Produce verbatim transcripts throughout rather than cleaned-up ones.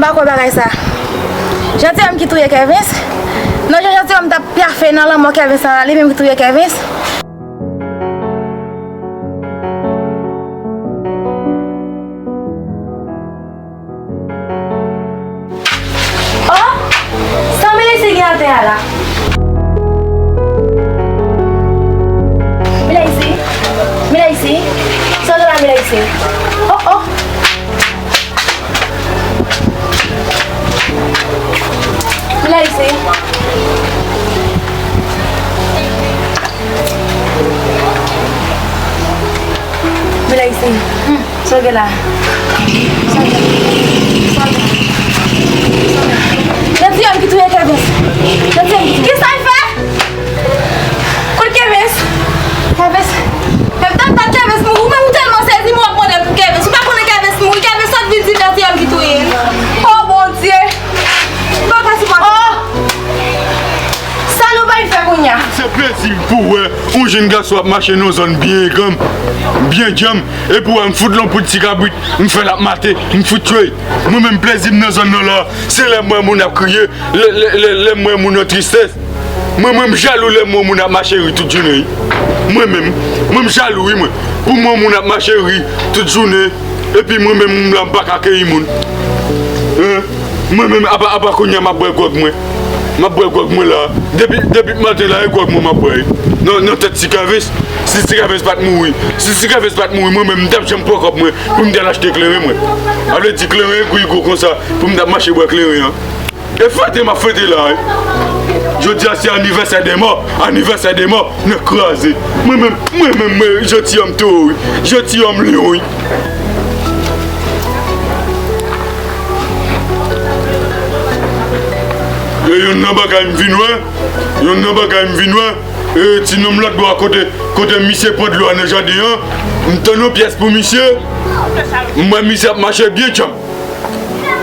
Pa kwè bagay sa. Jantiyòm ki touye Kèvens? Non, jan Jantiyòm t ap pyafe nan lanmò Kèvens lan la, li menm ki touye Kèvens? Oh! Sa Melise gen atè a la? Melise? Melise? Sa w gen la, Melise? Oh, oh! Melise? Melise, hmm, sa w gen la? Sa w gen? Sa w gen? Sa w gen? Jantiyòm ki touye Kèvens. Jantiyòm ki touye. Kisa l fè? Kot Kèvens? Kèvens. Kèvens, dat, dat Kèvens mouri. Ou menm ou tèlman sezi, men w ap mande pou Kèvens. Ou pa konnen Kèvens mouri. Kèvens sot vin di Jantiyòm ki touye l. Oh, Bondye! M pa ka sipòte. Oh! Sa nou bay fè kounye a? Se plezi m pou wè yon jenn gason ap mache nan yon zòn byen granm, byen djanm, epi w wè m fout l yon poud ti kabrit, m fè l ap mate, m fout tchwe. Mwen menm plezi m nan zòn nan la, se lè m wè moun ap kriye, lè, lè, lè, lè m wè moun an tristès. Mwen menm m jalou lè m wè moun ap mache ri tout jounen wi. Mwen menm, mwen m jalou wi mwen. Pou m wè moun ap mache ri tout jounen, epi mwen menm m la m pa ka akeyi moun. Hein? Mwen menm, apa, apa kounye a m ap bwè gwòg mwen. M ap bwè gwòg mwen la. Depi, depi maten la, e gwòg mwen m ap bwè. Nan, nan tèt Ti Kèvens. Si Ti Kèvens pa t mouri. Si Ti Kèvens pa t mouri, mwen menm, m t ap janm pran kòb mwen pou m t al achte kleren mwen. A vle di kleren gri gwo konsa pou m t ap mache bwè kleren an. E fete m ap fete la, wi. Jodi a se anivèsè de mò, anivèsè de mò, nèg kraze. Mwen menm, mwen menm, mwen, Jantiyòm towo, wi. Jantiyòm lyon, wi. E yonn nan bagay m vin wè, yonn nan bagay m vin wè, e ti nonm lòt bò a kote, kote misye pran dlo a nan jaden an, m tann yon pyès pou misye, m wè misye ap mache byen djanm.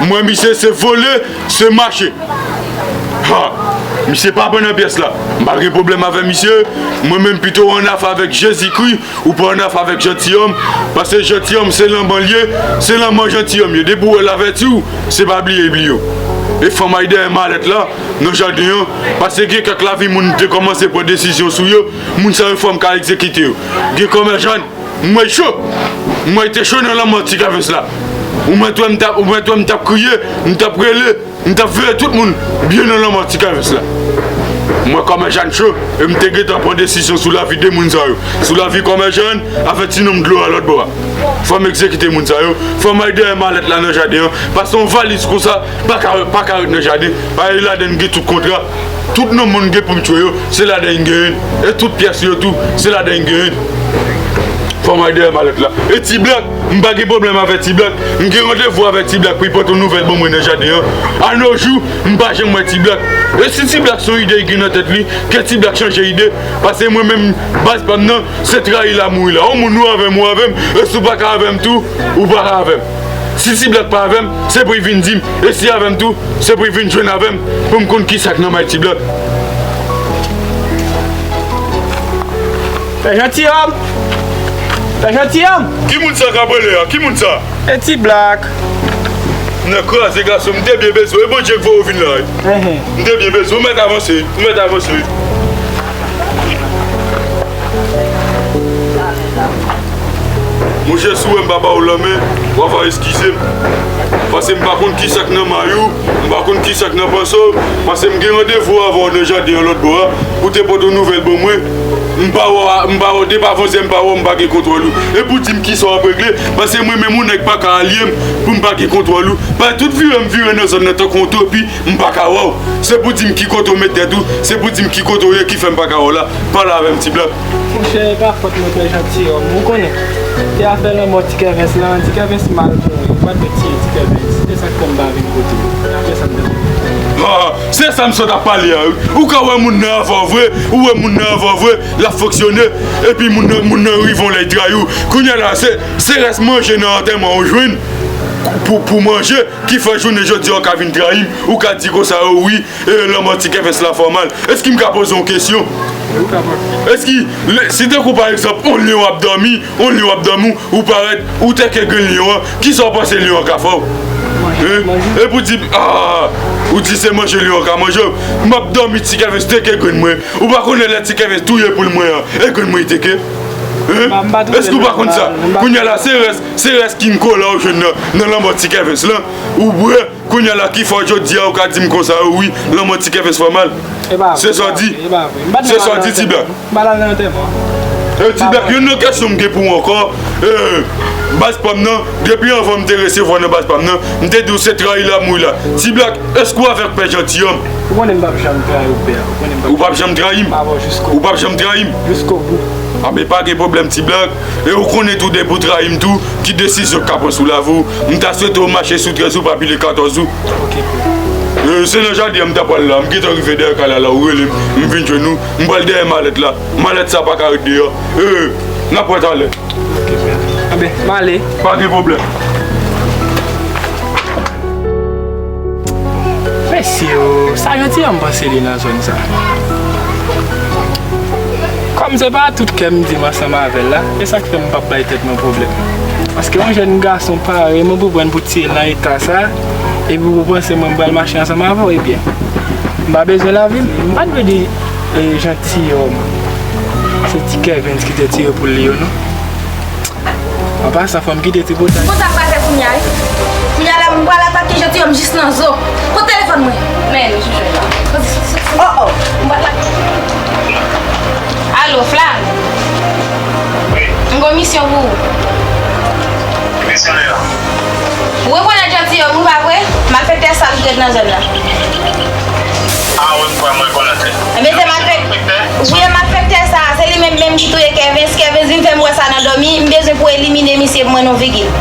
M wè misye se vole, se mache. Ha! Misye pa bon nan pyès la. M pa gen pwoblèm avè misye. Mwen menm pito w ann afè avèk Jezikri, ou pa ann afè avèk Jantiyòm. Paske Jantiyòm se lanmò l ye, se lanmò Jantiyòm ye. Depi w wè l avèti w, se pa bliye l bliye w. E fanm a y dèyè malèt la, nan jaden an, paske gen kèk lavi moun te kòmanse pran desizyon sou yo, moun sa yo fò m ka egzekite yo. Gen kòmè Jàn, m wè cho. M wè te cho nan lanmò Ti Kèvens la. Ou mèt wè m t ap, ou mèt wè m t ap kriye, m t ap rele, m t ap veye tout moun byen nan lanmò Ti Kèvens la. M wè kòmè Jàn cho, e m te gentan pran desizyon sou lavi de moun sa yo. Sou lavi kòmè Jàn avèk ti nonm dlo a lòt bò a. Fò m egzekite moun sa yo. Fò m al dèyè malèt la nan jaden an. Pase yon valiz konsa, pa ka, pa ka ret nan jaden. Paske ladan l gen tout kontra. Tout nonm moun gen pou m tchwe yo, se ladan l genyen. E tout pyès yo tou, se ladan l genyen. Fò m al dèyè malèt la. E Ti Blak, m pa gen pwoblèm avèk Ti Blak. M gen randevou avèk Ti Blak pou l pote yon nouvèl ban mwen nan jaden an. A no jou, m pa janm wè Ti Blak. E si Ti Blak se yon ide l gen nan tèt li, ke Ti Blak chanje ide. Paske mwen menm, baz pa m nan, se trayi la mouri la. Yon moun ou avè m, ou avè m. E si w pa ka avè m tou, ou pa ka avè m. Si Ti Blak pa avè m, se pou l vin di m. E si avè m tou, se pou l vin jwenn avè m, pou m konn kisa k nan may Ti Blak. Pè Jantiyòm! Pè Jantiyòm! Ki moun sa k ap rele a? Ki moun sa? E Ti Blak. Nèg kraze gason, m te byen bezwen w. E Bondye k voye w vin la, wi. Enhen. M te byen bezwen w. Ou mèt avanse, ou mèt avanse. Monchè, si w wè m pa ba w lanmen, w ava eskize m. Paske m pa konn kisa k nan may ou, m pa konn kisa k nan panse w. Paske m gen randevou avè w nan jaden an lòt bò a, pou te pote yon nouvèl ban mwen. M pa wè w, m pa wè w, depi avanse m pa wè w, m pa gen kontwòl ou. E pou di m kisa w ap regle, paske mwen menm yon nèg pa ka alye m, pou m pa gen kontwòl ou. Paske tout vire m vire nan zòn nan tankou yon topi, m pa ka wè w. Se pou di m ki kote w met tèt ou, se pou di m ki kote w ye ki fè m pa ka wè w la. Pale avè m, Ti Blak. Monchè, e pa fòt mwen, Pè Jantiyòm. Ou konnen, te afè lanmò Ti Kèvens lan, Ti Kèvens mal mouri. Ou pa t dwe tiye Ti Kèvens. Se sa k fè m pa vin kote w. Se afè sa m te vin. Ha! Se sa m sot ap pale a, wi. Ou ka wè moun nan avè w vre, ou wè moun nan avè w vre, l ap fonksyone, epi moun nan, moun nan rive yon lè l trayi w. Kounye a la, se, se rès manje nan antèman w jwenn pou, pou manje. Ki fè jounen jodi a w ka vin trayi m, ou ka di konsa, o wi, e, lanmò Ti Kèvens la fè w mal. Èske m ka poze w yon kesyon? Èske, lè, si tankou pa egzanp, yon lyon ap dòmi, yon lyon ap dòmi, ou parèt, ou tèke grenn lyon an, kisa w panse lyon an ka fè w? Hein? E pou di, ah, ou di se manje lyon ka manje. M ap dòmi Ti Kèvens te ke grenn mwen. Ou pa konnen lè Ti Kèvens touye poul mwen an, e grenn mwen te ke. Hein? Èske ou pa konn sa? Kounye a la, se rès, se rès King Kola ou jwenn nan, nan lanmò Ti Kèvens lan. Ou bwè, kounye a la, ki fè jodi a ou ka di m konsa, wi, lanmò Ti Kèvens fè mal. Se sa w di? Se sa w di, Ti Blak? M pa t al nan antèman. Eh, Ti Blak, youn nan kesyon m gen pou ou ankò. Eh, baz pa m nan, depi anvan m te resevwa nan baz pa m nan, m te di w se trayi l ap mouri la. Ti Blak, èske w avèk Pè Jantiyòm? Ou konnen m p ap janm trayi w, pè. Ou konnen m p ap Ou p ap janm trayi m? M avè w jisko Ou p ap janm trayi m? Jisko bout. Anben, pa gen pwoblèm, Ti Blak. E ou konnen tou, depi w trayi m tou, ki desizyon k ka pran sou lavi w. M ta swete w mache sou trèz ou, pa pile katòz ou. Ok, pè. Eh, se nan jaden an m ta pral la. M gentan rive dèyè kay la, la, ou rele m, m vin jwenn ou. M pral dèyè malèt la. Malèt sa pa ka ret deyò. Eh, n ap wè talè. Ok, pè. Anben, m ale. Pa gen pwoblèm. Mesye o, sa Jantiyòm panse li nan zòn sa? Kòm se pa tout kè m di m ansanm avè l la, e sa k fè m p ap bay tèt mwen pwoblèm. Paske yon jèn gason parèy mwen pou pran pou tiye l nan eta sa, epi pou panse mwen m pral mache ansanm avè w, ebyen, m pa bezwen lavi l. M pa t vle di, eh, Jantiyòm se Ti Kèvens ki te tire poul li yo, non. An pasan, fò m kite ti potaj. Konn sa m pral fè kounye a, wi. Kounye a la, m pral atake Jantiyòm jis nan zo. Kot telefòn mwen? Men, nou sou jwèt la. Oh, oh. M pral la. Alo, Flan. Wi. M gon misyon pou ou. Ki misyon li la? Ou rekonèt Jantiyòm, wi, pa vre? Malfektè sa l ret nan zòn nan. Ah, wi, m kwè m rekonèt li. Ebyen, se malfek-, wi, e malfektè sa a, se li menm menm ki touye Kèvens. Kèvens vin fè m wè sa nan dòmi. M bezwen pou elimine misye pou mwen non, Vigil.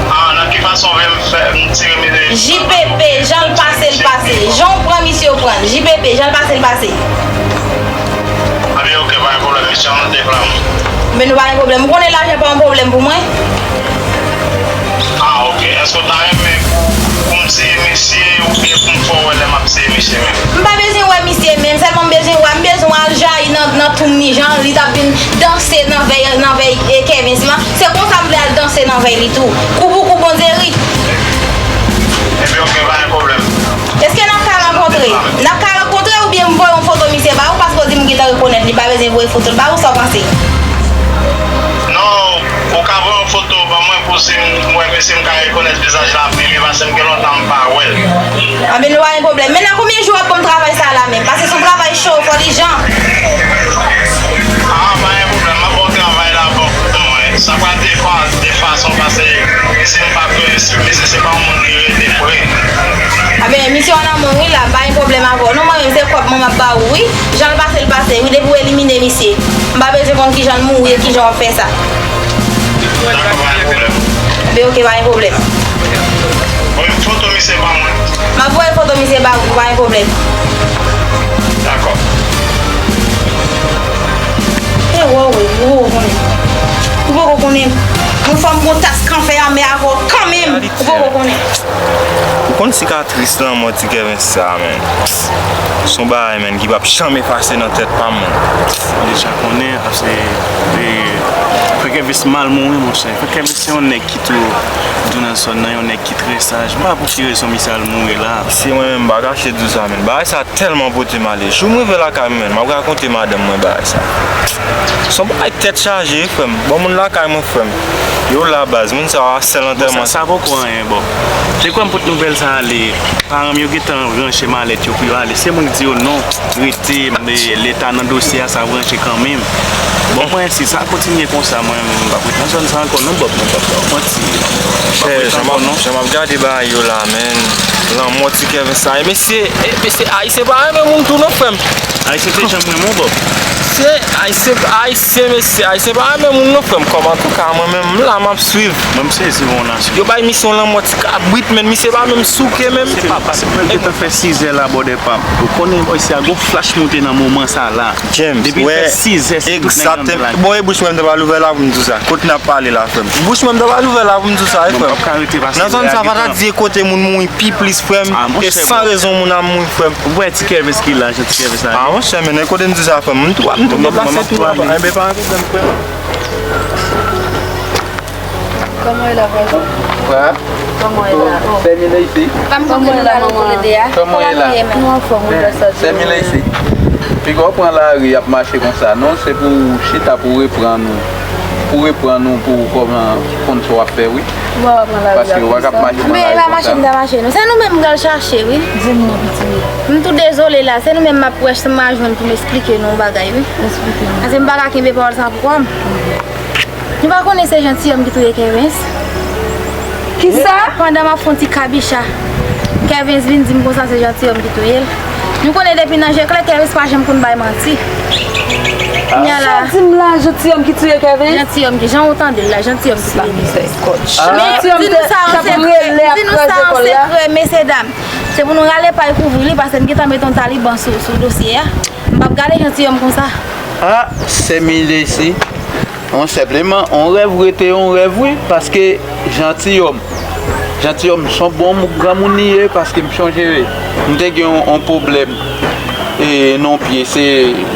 Ah, nan ki fason w vle m fè, m tire misye? J P P, jan l pase, l pase. Jan w pran misye, w pran l. J P P, jan l pase, l pase. Ebyen, ok, pa gen pwoblèm, misye an note plan m. Men nou pa gen pwoblèm. Ou konnen lajan pa yon pwoblèm pou mwen. Ah, ok. Èske w ta renmen pou, pou m tiye misye oubyen pou m fè w wè lè m ap tiye misye menm? M pa bezwen wè misye menm, sèlman m bezwen wè, m bezwen al jayi nan, nan tou m ni jan li t ap vin danse nan vèy, nan vèy, e, Kèvens lan. Se konsa m vle al danse nan vèy li tou. Kou pou kou, Bondye ri. Ebyen, ok, pa gen pwoblèm. Èske n ap ka rankontre? N ap ka rankontre oubyen m voye yon foto misye ba ou paske w di m gentan rekonèt li, pa bezwen voye foto l ba ou, sa w panse? Non, ou ka voye yon foto ban mwen pou si m wè misye m ka rekonèt vizaj la pi byen paske m gen lontan m pa wè l. Anben, nou pa gen pwoblèm. Men nan konbyen jou w ap ban m travay sa a la menm? Paske se yon travay cho, fò li jan. Ah, pa gen pwoblèm, m ap ba w travay la bon pou mwen. Sa pral depann de fason paske si m pa konnen si misye se pa yon moun ki rete pre. Anben, misye an nan men w wi la, m pa gen pwoblèm avè w non, mwen menm se kòb mwen m ap ba ou wi. Jan l pase l pase wi, depi w elimine misye. M pa bezwen konn kijan l mouri e kijan w ap fè sa. Dakò, pa gen pwoblèm. Anben, ok, pa gen pwoblèm. Voye foto misye ba mwen. M ap voye foto misye ba ou, pa gen pwoblèm. Dakò. E wè, wè, ou poko konnen. Ou poko konnen. Mwen fè m gon tas kanfè anmè avè w kanmenm. Ou poko konnen. Ou konn sikatris lanmò Ti Kèvens sa, menn. Se yon bagay, menn, ki p ap janm efase nan tèt pa m, menn. Ou deja konnen, ap se, e, Frè Kèvens mal mouri, monchè. Frè Kèvens se yon nèg ki tou dou nan zòn nan, yon nèg ki trè saj. M pa pou ki rezon misye al mouri la. Se mwen menm, m pa kache di w sa, menn. Bagay sa tèlman pote m ale. Jou m rive lakay mwen, m ap rakonte madanm mwen bagay sa. Se yon bagay tèt chaje, wi, frè m. Bon, moun lakay mwen, frè m. Yo la, baz, moun sa yo a sèl antèman. Bon, sa, sa poko anyen, bon. Te kwè m pot nouvèl sa ale. Paran m yo gentan ranche malèt yo pou yo ale. Se mwen ki di yo non, rete, men leta nan dosye a, sa ap ranche kanmenm. Bon, mwen, si sa kontinye konsa, mwen, m p ap ret nan zòn sa ankò non, Bòb, mwen p ap ba w manti. M p ap ret ankò non. Jan m ap gade bagay yo la, menn. Lanmò Ti Kèvens sa. E mesye, e mesye, Ayisyen pa renmen moun tou non, frè m. Ayisyen te janm renmen w, Bòb. Se Ayisyen, Ayisyen, mesye, Ayisyen pa renmen moun non, frè m. Kòm antouka, mwen menm, m la, m ap swiv. Mwen, m sezi, bon nasyon. Yo bay misye yon lanmò ti kabrit, menn, misye pa menm souke, menm. Se pa, paske mwen gentan fè sizè la, bòdè pa m. Ou konnen, bòy, si a gon flach moute nan moman sa la. James, depi fè sizè, se tout nèg antre la. Bon, e bouch mwen m ta pral ouvè la pou m di w sa. Kote n ap pale la, frè m. Bouch mwen m ta pral ouvè la pou m di w sa, wi, frè m. Nan zòn sa, pa ta di e kote moun mouri pi plis, frè m. E san rezon moun ap mouri, frè m. Ou wè Ti Kèvens ki la, jan Ti Kèvens la. Ah, monchè, men, e kote m di w sa, frè m. M tou, m tou deplase tou. Enben, pa gen pwoblèm, frè m. Kòman w ye la, vwazen? Wa? Kòman w ye la? Oh. Sè Mila isi? Pa m konprann nou la, nou tou le de a. Kòman w ye la? Kòman nou ye menm? Nou anfòm, wi, grasa Dye. Sè Mila isi. Piga w pran lari, y ap mache konsa. Non, se pou w chita, pou w reprann ou. Pou w reprann ou, pou w kòman konn sa w ap fè, wi. Mwen pa pran lari a konsa. Paske w pa ka ap mache pran lari konsa. Men e pa mache m ta mache, non. Se nou menm m pral chache, wi. Di m non, pitit. M tou dezole la. Se nou menm m ap wè si m a jwenn pou m esplike nou yon bagay, wi. Esplike nou. Paske m pa ka kenbe pawòl sa pou kò m. Nou pa konnen se Jantiyòm ki touye Kèvens? Kisa? Pandan m ap fè yon ti kabicha, Kèvens vin di m konsa se Jantiyòm ki touye l. Nou konnen depi nan je klè, Kèvens pa janm konn bay manti. Kounye a la, sa w di m la, Jantiyòm ki touye Kèvens? Jantiyòm ki, jan w tande l la, Jantiyòm ki touye Kèvens. Men, di nou sa an sekrè, di nou sa an sekrè, mesye dam. Se pou nou rale pay kouvri li, paske m gentan mete yon taliban sou, sou dosye a. M p ap gade Jantiyòm konsa. Ah, sè Milesi. Yon senpleman, yon rèv rete yon rèv, wi, paske Jantiyòm, Jantiyòm se yon bon mou-, granmoun li ye, paske m chonje m te gen yon, yon pwoblèm, e, nan pye, se,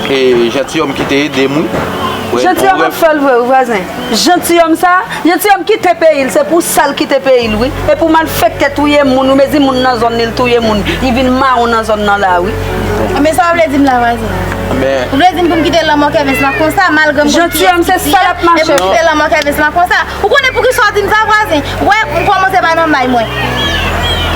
e, Jantiyòm ki te ede m, wi. Wi, Jantiyòm ap fè l vre, wi, vwazen. Jantiyòm sa, Jantiyòm kite peyi l, se pou sa l kite peyi l, wi. E pou malfektè touye moun, wi, mezi moun nan zòn li, l touye moun. Li vin mawon nan zòn nan la, wi. Enben, sa w vle di m la, vwazen? Ou vle di m pou m kite lanmò Kèvens lan konsa, malgre m konn ki esplike, e pou m kite lanmò Kèvens lan konsa? Ou konnen poukisa w di m sa, vwazen? Ou wè, m kòmanse pa nan may mwen.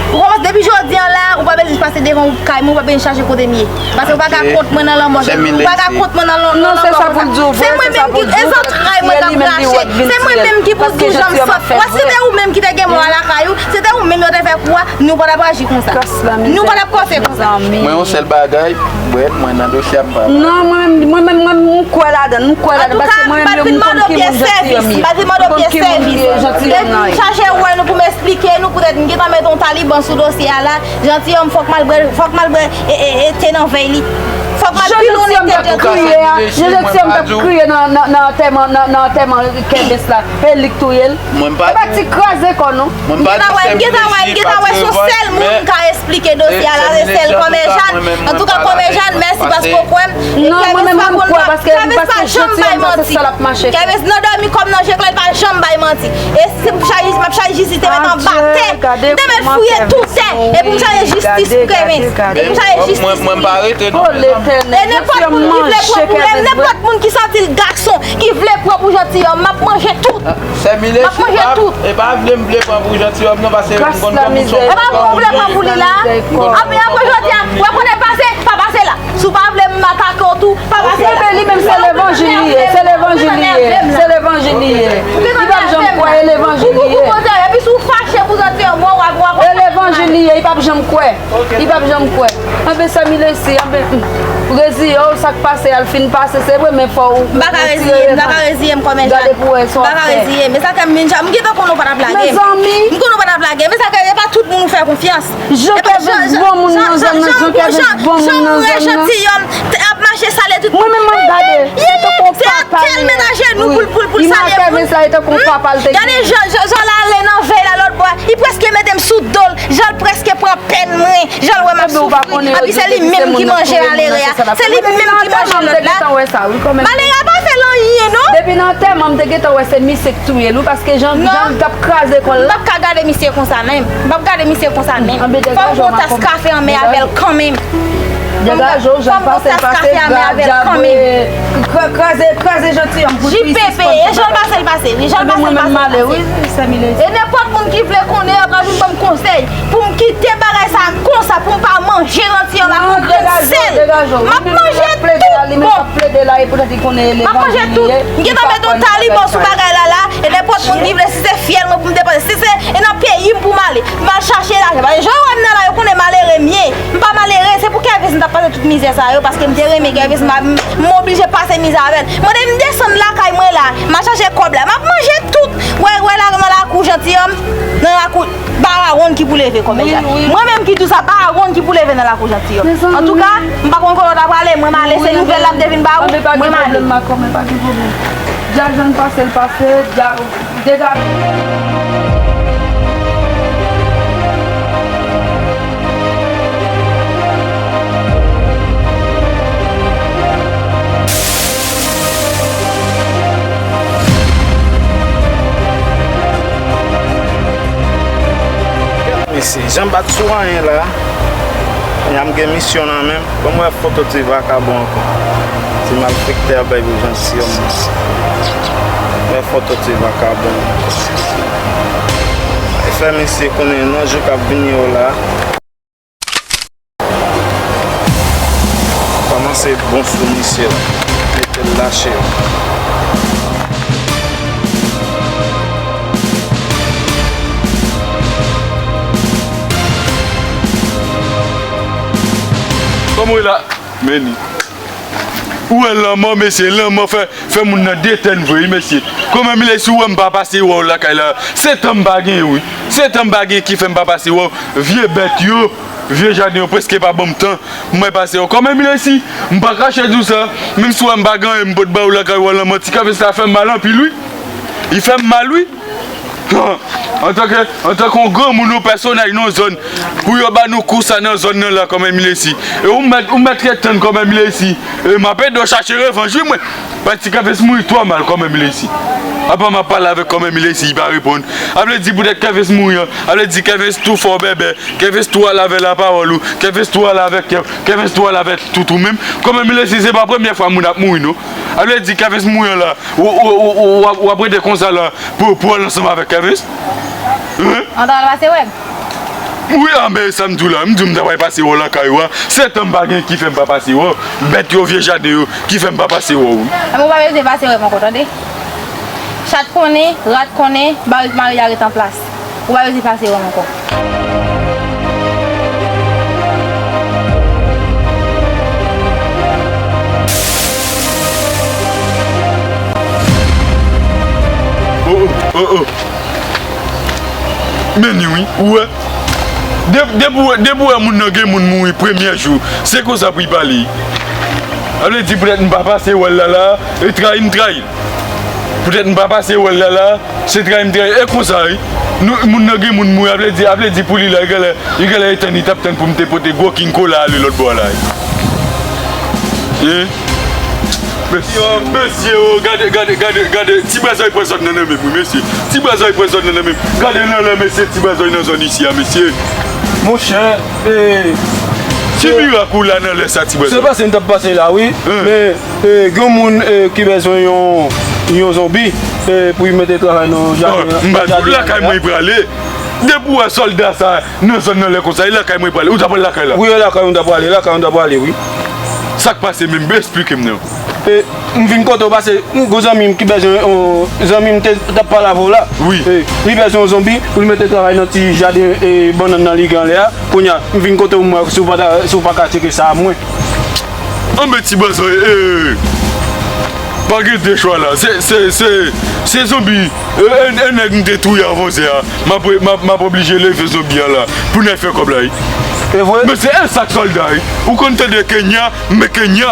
Ou kòmanse depi jodi an la, ou pa bezwen pase devan kay mwen, ou pa bezwen chache kote m ye. Paske ou pa ka kont mwen nan lanmò, ou pa ka kont mwen nan lanmò. Non, se sa pou l di w vre, se sa pou l di w vre. Se mwen menm ki, e zantray mwen k ap krache. Se mwen menm ki pou di w jan m santi. Wè, si se te ou menm ki te gen mò a lakay ou, se te ou menm yo te fè kou a, nou pa t ap aji konsa. Nou pa t ap kòse konsa. Mwen yon sèl bagay, Brèt, mwen nan dosye a, m pa. Non, mwen menm, mwen menm, mwen, m kwè ladan l, m kwè ladan l, paske mwen menm yo, m konn ki moun Jantiyòm ye. M konn ki moun Jantiyòm nan ye. Depi m chache wè nou pou m esplike nou, poutèt m gentan mete yon taliban sou dosye a la, Jantiyòm fòk m al bwè, fòk m al bwè, e, e, e, te nan vèy li. Fòk m al pilonnen tèt Jantiyòm. Jan Jantiyòm t ap kriye nan, nan, nan antèman, nan, nan antèman Kèvens la, e li k touye l. Mwen pa di. E pa ti kraze kò non. Mwen pa di se Milesi pa t revann, men. M gentan wè, m gentan wè, m gentan wè se yon sèl moun k ka esplike dosye a la, se sèl Kòmè Jàn. Antouka, Kòmè Jàn, mèsi paske w kwè m. Non, mwen menm, mwen kwè, paske, paske Jantiyòm sa, se sa l ap mache. Kèvens nan dòmi kòm nan je klè, l pa janm bay manti. E si m chaje, m ap chaje jistis, te mèt anba tè. M te mèt fouye tou tè. E pou m chaje jistis pou Kèvens. E pou m chaje jistis pou li. Mwen, mwen pa rete non, mezanmi. E nenpòt moun ki vle pran pou li, nenpòt moun ki santi l gason, ki vle pran pou Jantiyòm, m ap manje tout. Sè Milesi, e pa, e pa vle m vle pran pou Jantiyòm non, paske m konn kòman ou se yon bon moun. E pa pou w vle pran pou li la. Anpi apre jodi a, w ap konnen pase, pa pase la. Si w pa vle m atake w tou, pa pase la. Li menm se levanjil li ye, se levanjil li ye, se levanjil li ye. Li p ap janm kwè, e levanjil li ye. Epi si w fache pou Jantiyòm, w ap, w ap, e levanjil li ye, li p ap janm kwè. Li p ap janm kwè. Anben, sè Milesi, anben, hmm, reziye w, sa k pase a l fin pase, se vre, men fò w retire. M pa ka reziye m, m pa ka reziye m kòmè Jàn. Gade pou wè sa w ap fè. M pa ka reziye m. Men sa k fè m vin, m gentan konnen w pa t ap lage m. Mezanmi. M konnen w pa t ap lage m. Men sa k fè, e pa tout moun ou fè konfyans. Jan Kèvens bon moun nan zòn nan, Jan Kèvens bon moun nan zòn nan. Jan m wè Jantiyòm ap mache sale tout moun. Mwen menm, mwen gade, se tankou yon papa l ye. Wi, li make men sa, e tankou yon papa l te gen. Gade jan, jan, jan l ale nan vèy la lòt bò a. Li prèske mete m sou do l. Jan l prèske pran pèn mwen, jan l wè m ap soufri, anpi se li menm ki manje malere a, se li menm ki manje lòt la. Malere a pa fè l anyen non. Depi nan antèman, m te gentan wè se misye k touye l, wi, paske jan, jan l t ap kraze kò l la. M p ap ka gade misye konsa menm. M p ap gade misye konsa menm. Fò m pran yon tas kafe anmè avè l kanmenm. Degaje w, jan l pase l pase, grab, grab, kraze, kraze Jantiyòm pou l sispann. J P P, e jan l pase l pase, wi, jan l pase l pase l pase. E nenpòt moun ki vle konnen, yo ka vin ban m konsèy. Pou m kite bagay sa konsa, pou m pa manje Jantiyòm ak yon grenn sèl. M ap manje tout bon. M ap manje tout. M gentan mete yon taliban sou bagay la la. E nenpòt moun ki vle, si se fyèl mwen pou m depanse, si se, e nan peyi m pou m ale. M al chache lajan. Paske jan yo wè m nan la, yo konnen malere m ye. M pa malere, se pou Kèvens m t ap pase tout mizè sa yo, paske m te renmen Kèvens, m, m oblije pase mizè avè l. Mande m desann lakay mwen la, m al chache kòb la. M ap manje tout. Wè, wè la, nan lakou Jantiyòm, nan lakou. Barawonn ki pou leve kòmè Jàn. Mwen menm ki di w sa, Barawonn ki pou leve nan lakou Jantiyòm. Antouka, m pa konn kote w ta prale, mwen m ale, se nouvèl la m te vin ba ou, mwen m ale. Dja jan l pase l pase, dja, degaje. Se jan bat sou anyen la. Kounya m gen misyon nan men m. Ban m wè foto ti vakabon ankò. Ti malfektè a bay pou jan si yo. Wè foto ti vakabon. E fè misye konnen nan jou k ap vini yo la. Kòmanse bon sou misye la. Mete l lache yo. Kòman w ye la? Meni. Ou wè lanmò, mesye, lanmò fè, fè moun nan detèn vre, wi, mesye. Kòman m ye si w wè m pa pase wè w lakay la? Se tan m pa gen, wi. Se tan m pa gen ki fè m pa pase wè w. Vye bèt yo, vye jaden yo prèske pa ban m tan pou mwen pase wè w. Kòman m ye si m pa kache di w sa? Menm si w wè m pa gen anyen m pot ba w lakay w, lanmò ti kafes la fè m mal anpil, wi. Li fè m mal, wi. Antanke, antanke yon granmoun, yon pèsonaj nan zòn, pou yo ba nou kou sa nan zòn nan la, kòman m ye si. E ou mèt, ou mèt ret tann kòman m ye si. E m ap ede w chache revanj, wi, mwen. Pati Kèvis mouri twò mal, kòman m ye si. Apa m ap pale avèk kòman m ye si, li pa reponn. A vle di poutèt Kèvis mouri an, a vle di Kèvis tou fè w bèbè, Kèvis tou al avè lapawòl ou, Kèvis tou al avè kè w, Kèvis tou al avè tout ou menm. Kòman m ye si, se pa premyè fwa moun ap mouri, non. A vle di Kèvis mouri an la, ou, ou, ou, ou, w ap, w ap rete konsa la pou, pou w al ansanm avèk Kèvis? Hein? An ta al pase wè m. Wi, a, men sa m di w la, m di w m ta pral pase wè w lakay ou a. Se tan m pa gen ki fè m pa pase wè w. Bèt yo, vye jaden yo, ki fè m pa pase wè w, wi. Enben, ou pa bezwen pase wè m ankò, tande? Chat konnen, rat konnen, barik mare a ret an plas. Ou pa bezwen pase wè m ankò. Oh, oh, oh, oh. Men ni wi, ou wè. De-, depi w, depi w wè moun nan gen moun mouri premyè jou, se konsa pou l pale. A vle di poutèt m pa pase wè l la la, e trayi m trayi l. Poutèt m pa pase wè l la la, se trayi m trayi l. E konsa wi. Nou, moun nan gen moun mouri, a vle di, a vle di pou li la, li genlè, li genlè te tann, li t ap tann pou m te pote gwo king kola ale lòt bò la. Hein? Mesye, mesye, oh, gade, gade, gade, gade, ti bwazòy pran zòn nan nan men m, wi, mesye. Ti bwazòy pran zòn nan nan men m. Gade nan lè, mesye, ti bwazòy nan zòn isi a, mesye. Monchè, e, ti mirak ou la nan lè sa, ti bwazòy. Se pase m t ap pase la, wi. Hein. Men, e, gen yon moun, e, ki bezwen yon, yon zonbi, e, pou l mete travay nan jaden an. M pa di w lakay mwen prale. Depi w wè sòlda sa nan zòn nan lè konsa, e lakay mwen prale. Ou ta pral lakay la? Wi, e lakay mwen ta prale, lakay mwen ta prale, wi. Sa k pase menm? Esplike m non. E, m vin kote w pase, m gon zanmi m ki bezwen, yon zanmi m te, t ap pale avè w la. Wi. E, li bezwen yon zonbi pou l mete travay nan ti jaden, e, bannann nan li gen anlè a. Kounye a, m vin kote w, m wè si w pa ta, si w pa ka tcheke sa a mwen. Anben ti bwazòy, e, pa gen de chwa la. Se, se, se, se zonbi, e, e, e nèg m te touye avanse a. M ap, m ap, m ap oblije leve zonbi a la pou n al fè kòb la, wi. E vre? Men se e sa k sòlda, wi. Ou konn tande Kenya, men Kenya.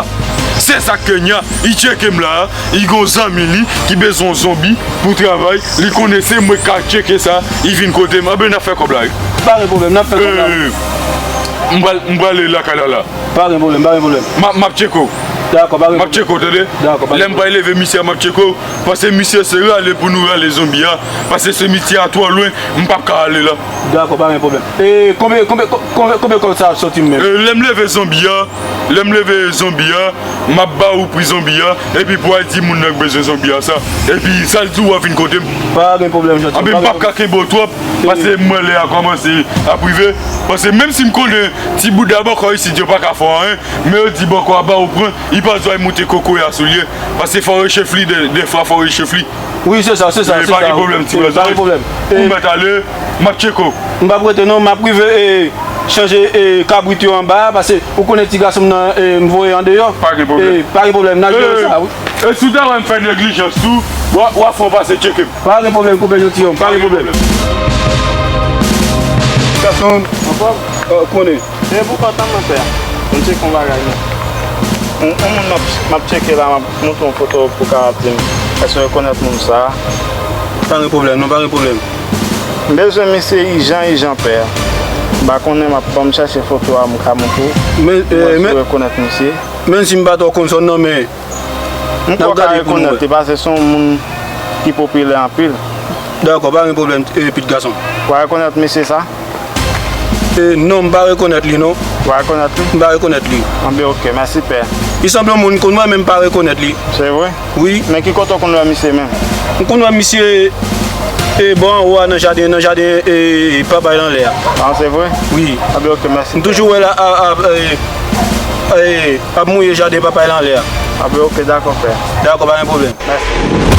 Se sa k Kenya. Li tcheke m la, li gon zanmi li ki bezwen yon zonbi pou travay. Li konnen se mwen k ka tcheke sa. Li vin kote m. Anben n ap fè kòb la, wi. Pa gen pwoblèm, n ap fè kòb la. E, m pral, m prale lakay la la. Pa gen pwoblèm, pa gen pwoblèm. M ap, m ap tcheke w. Dakò, pa gen pwoblèm. M ap tcheke w, tande? Dakò, pa gen pwoblèm. Lè m pral leve misye a, m ap tcheke w. Paske misye se rale pou nou rale zonbi a. Paske simityè a twò lwen, m p ap ka ale la. Dakò, pa gen pwoblèm. E konbyen, konbyen, konbyen, konbyen kòb sa ap soti menm? E, lè m leve zonbi a, lè m leve zonbi a, m ap ba ou pri zonbi a, epi pou w al di moun nan k bezwen zonbi a sa. Epi sa l di w a vin kote m. Pa gen pwoblèm, Jean-Tim. Anben m p ap ka kenbe w twòp, paske m wè lè a kòmanse ap rive. Paske menm si m konnen ti bouda bòkò isit yo pa ka fè w anyen, men yo di bòkò a ba ou pran, li pa bezwen al moute kokoye a sou l ye. Paske fò rechefli, de, defwa fò rechefli. Wi, se sa, se sa, se sa. Pa gen pwoblèm, ti bwazòy. Pa gen pwoblèm. Ou mèt ale, m ap tcheke w. M p ap rete non, m ap rive, e, chanje, e, kabrit yo anba a, paske ou konnen ti gason m nan, e, m voye andeyò. Pa gen pwoblèm. E, pa gen pwoblèm, n a jere sa, wi. E si w ta wè m fè neglijans tou, w a, w a fè w pase tcheke m. Pa gen pwoblèm, konpè Jean-Tim, pa gen pwoblèm. Gason, anfòm? Konnen. E pou kòtan mwen fè a. M tcheke yon bagay non. Yon, yon moun m ap, m ap tcheke la, m ap montre yon foto pou w kapab di m èske w rekonèt moun sa a. Pa gen pwoblèm non, pa gen pwoblèm. M bezwen misye ijan, ijan pè. M pa konnen, m ap, ban m chèche foto a, m ka montre w. Men, e, men, si w rekonèt misye. Menm si m pa twò konn son non, men m kwè w ka rekonèt li, paske se yon moun ki popilè anpil. Dakò, pa gen pwoblèm, e, pitit gason. W a rekonèt mesye sa? E, non, m pa rekonèt li, non. Ou pa rekonèt li? M pa rekonèt li. Anben, ok, mèsi, pè. Li sanble yon moun m konn wè, men m pa rekonèt li. Se vre? Wi. Men ki kote w konn wè misye menm? M konn wè misye, e, bò anwo a, nan jaden, nan jaden, e, papay l anlè a. Ah, se vre? Wi. Anben, ok, mèsi. M toujou wè l a, a, a, e, e, ap mouye jaden papay l anlè a. Anben, ok, dakò, pè. Dakò, pa gen pwoblèm. Mèsi.